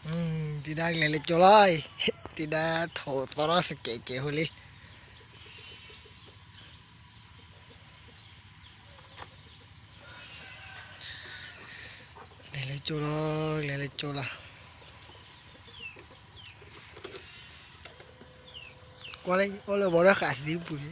တံၤဒါလဲၤလၢကၠိလီၤ, တံၤဒါထိးသီထီၣ်စကဲးကဲးဖိလံ. လဲၤလၢကၠိလီၤ, လဲၤလၢကၠိလီၤ. ကွၢ်လၢအိၣ်လၢဘီဒီးဃးသံပူၤန့ၣ်,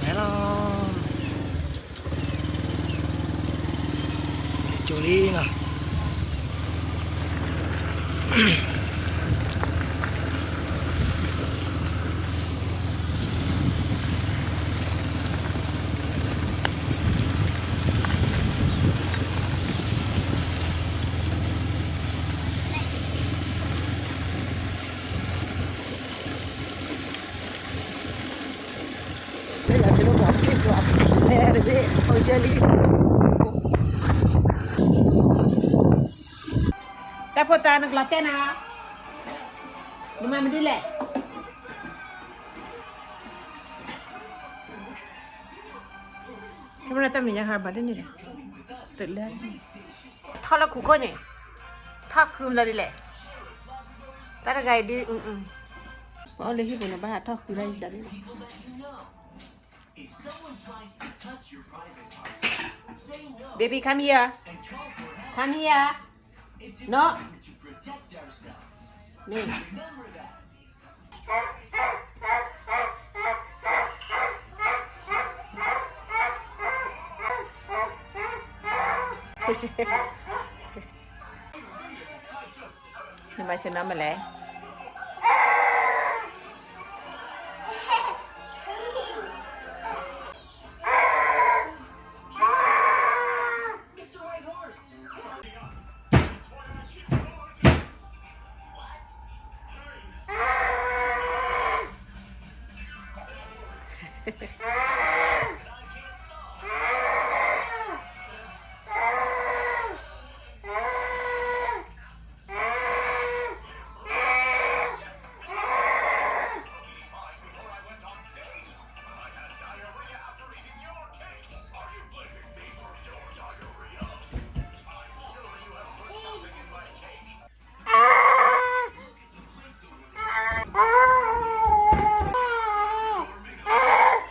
လဲၤလီၤ, လဲၤလၢကၠိလံလီၤ. တၢ်ဖိသၣ်နကလီၤတဲာ်နၤ, နမၤမနုၤလဲၣ်. ကဲမနုၤတၢ်မဲာ်ညါဟးဘၣ်ဒ်န့ၣ်လဲၣ်, တလၢ ထီၣ်လၢခူၣ်ခိၣ်န့ၣ်, ထီၣ်ဃုမလီၤဒ်လဲၣ်. တၢ်တဂၤအံၤဒ်, ပှၤအိၣ်လၢဟံၣ်ပူၤန့ၣ် ဘၣ်ဟးထီၣ်ဃုလၢယၤဒ်လဲၣ်. Baby, come here. Come here. No. န့ၣ် နမၤဆ့ၣ်နီၤမလဲၣ်.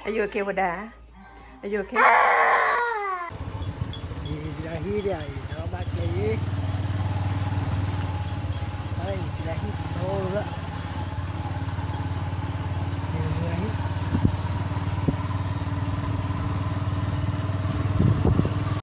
Are you okay with that? Are you okay? ယံၤတဂၤဟံၣ်ဒၣ်အံၤ ဒီးဘၣ်ကျဲအံၤ, ယံၤတဂၤဟံၣ်တထီလၢ